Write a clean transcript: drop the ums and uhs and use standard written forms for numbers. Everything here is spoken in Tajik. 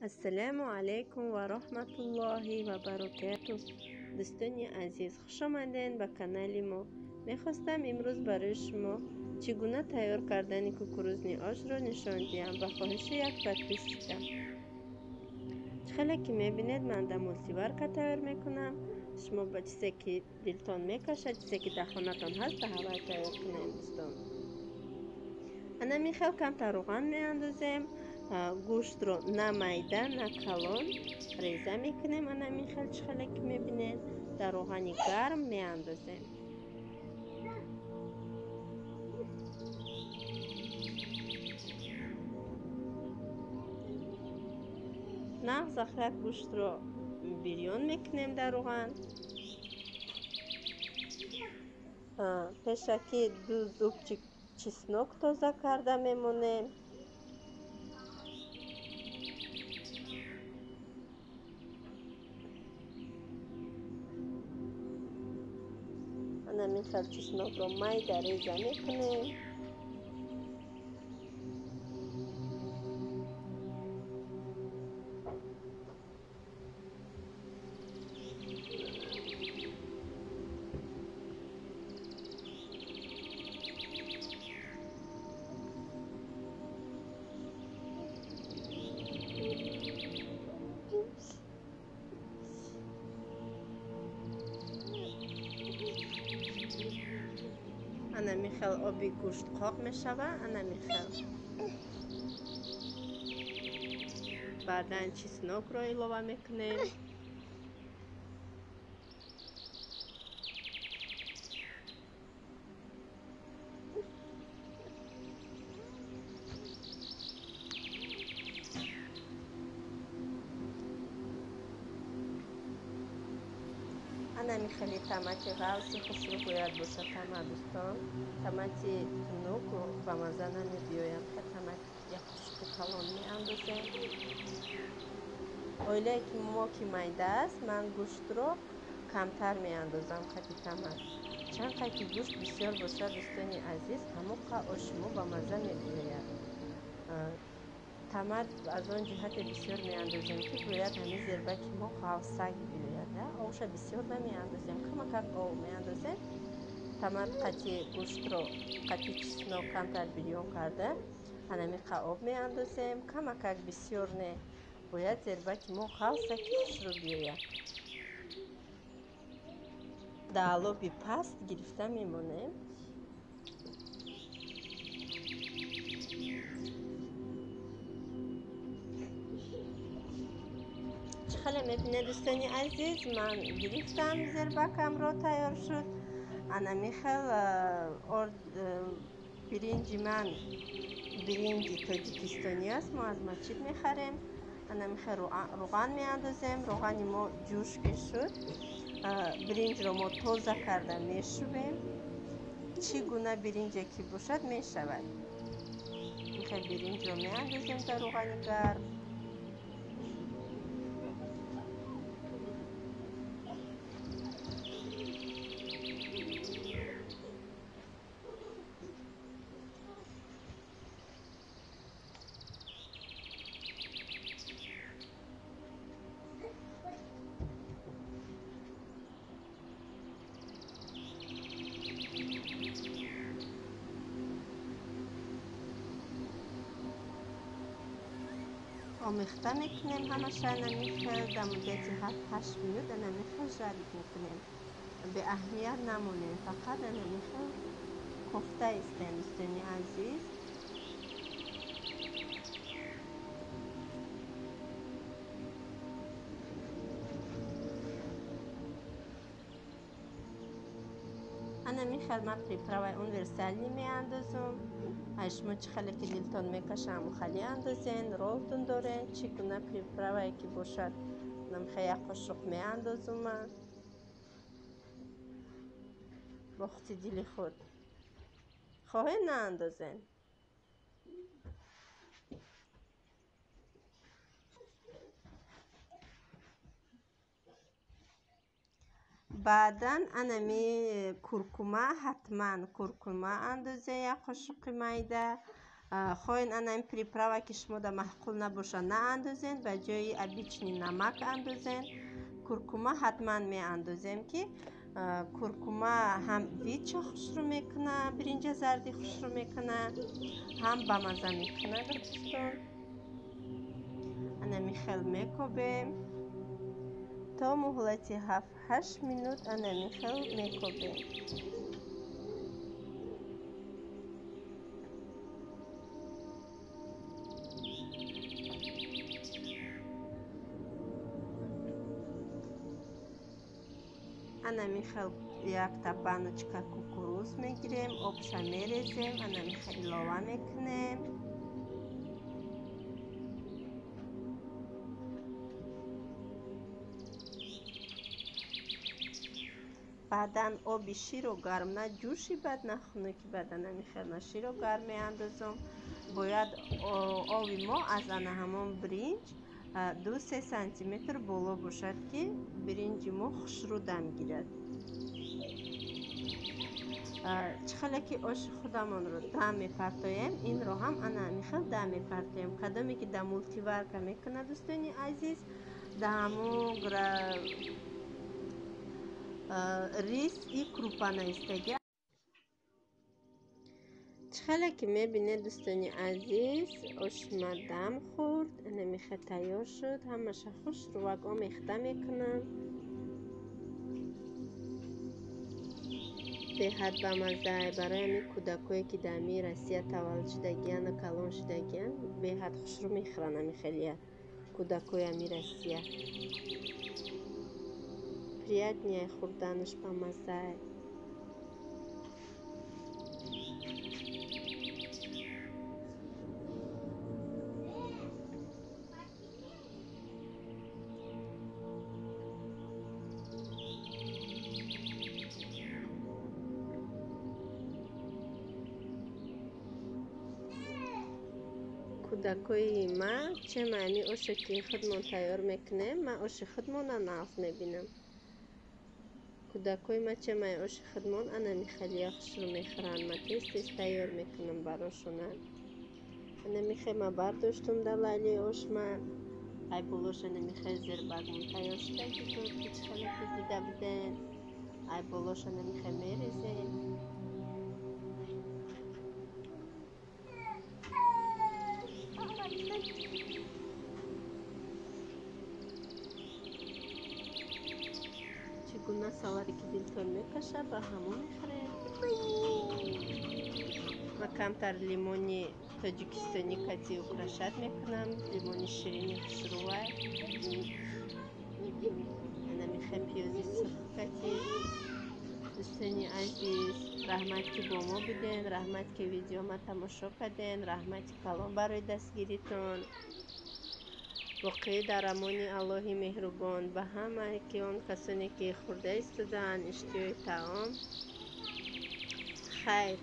Ассалому алайкум ва раҳматуллоҳи ва баракатуҳ. Дӯстони азиз, хуш омадед ба канали мо. Мехостам имрӯз барои шумо чӣ гуна тайёр кардани кукурузни ошро нишон диҳам ба хоҳиши як подписчика. Хеле ки мебинед, ман дар мултиварка тайёр мекунам. Шумо ба чизе ки дилтон мекашад, чизе ки дар хонатон ҳаст, ба ҳавай тайёр кунед, дӯстон. Ана михел камтар равған меандозем. Гӯштро на майда, на калон реза мекунем. Ана михел чӣ хеле ки мебинед, дар равғани гарм меандозем. Нағз ахлак гӯштро бирён мекунем дар равған. Пешакӣ ду зубчик чеснок тоза карда мемонем. Ана михел чеснокро майда реза мекунем. Ана михел оби гӯшт қоқ мешава. Ана михел баъдан чеснокро илова мекунем. Ана михели томати ғавси хушрӯ бояд бошад тама, дӯстон. Томати тунук ба маза намебиёяд. Томат як қошуқи калон меандозем. Оилае ки мо ки майда аст, ман гӯштро камтар меандозам қади томат. Чанд қад ки гӯшт бисёр бошад, дӯстони азиз, ҳамон қад оши мо ба маза мебиёяд. Томат аз он ҷиҳате бисёр меандозем, ки бояд ҳамин зербаки мо ғавсак биёяд. Овша бисёр намеандозем, камакак ов меандозем. Томат қати гӯштро қати чеснок камтар бирён карда, ҳанами қа об меандозем, камакак, бисёр не. Бояд зербаки мо ғавсаки хушрӯ биёяд. Дар алоби паст гирифта мемонем. Хеле мебинед, дӯстони азиз, ман гирифтам зербакамро, тайёр шуд. Ана михел биринҷи ман биринҷи тоҷикистонӣ аст, мо аз масҷид мехарем. Ана михел равған меандозем. Равғани мо ҷӯш ки шуд, биринҷро мо тоза карда мешӯвем. Чӣ гуна биринҷе ки бошад мешавад. Михел биринҷро меандозем дар равғани гарм. Омехта мекунем ҳамаша намихел дар муддати 7-8 минут намихел жарид мекунем. Беаҳамият намонем, фақат намихел кофта истем, дӯстони азиз. Ана михел ман приправаи универсални меандозум. Ай шумо чӣ хеле ки дилтон мекаша, ҳамон хали андозен, ролтон дорен, чӣ гуна приправае ки бошад, намихел як қошуқ меандозум ман бохти дили худ. Хоҳед наандозен. Баъдан анами куркума, ҳатман куркума андозен, як қошуқи майда. Хоҳен ана ин приправа ки шумо да маъқул набоша наандозен, ба ҷои обычный намак андозен. Куркума ҳатман меандозем, ки куркума ҳам вича хушрӯ мекуна, биринҷа зарди хушрӯ мекуна, ҳам бамаза мекуна дӯстон. Анами хел мекобем то муҳлати 7-8 минут, анами хел мекобем. Анами хел якта баночка кукуруз мегирем, обша мерезем, анами хел илова мекунем. Баъдан оби широ гарм, на ҷӯши бад, на хунуки бад, анами хел на широ гарм меандозам. Бояд оби мо аз ана ҳамон биринҷ 2-3 сантиметр боло бошад, ки биринҷи мо хушрӯ дам гирад. Чӣ хеле ки оши худамонро дам мепартоем, инро ҳам ана ҳамин хел дам мепартоем. Кадоме ки да мултиварка мекунад, дӯстони азиз, да ҳамон рис и крупа наистагӣ. Чӣ хеле ки мебинед, дӯстони азиз, ошима дам хӯрд, анамихе тайёр шуд. Ҳамаша хушрӯвак омехта мекунам. Беҳад бамаззае барои ҳамин кӯдакое ки дар ҳамин Россия таваллуд шудагияну калон шудагиян, беҳад хушрӯ мехӯранд ҳамин хелия кӯдакои ҳамин Россия. Приятнее хӯрданаш, бамаззае. Кӯдакои ма че маъни оше ки худмон тайёр мекунем, ман оши худмона нағз мебинам. Кӯдакои ма че маъни оши худмон анами хелия хушрӯ мехӯранд. Ма тез-тез тайёр мекунам барошона. Анами хел ма бардоштум дар лайлии ошма. Ай болош анами хел зербагмон тайёр шудаги буд, ки чӣ хеле ки дида будем. Ай болош анами хел мерезем. Чӣ гуна салате ки дилтон мекашад, ба ҳамон мехӯрем. Ма камтар лимони тоҷикистонӣ кати украшат мекунам, лимони ширини хушрӯвай. Ана мехоҳем пиёзи сурх кати. Дӯстони азиз, раҳмат ки бо мо буден, раҳмат ки видеома тамошо карден, раҳмати калон барои дастгиритон. Воқеӣ дар амони Аллоҳи меҳрубон ба ҳамаи ки он касоне ки хӯрда истодаанд иштиҳои таом. Хайр.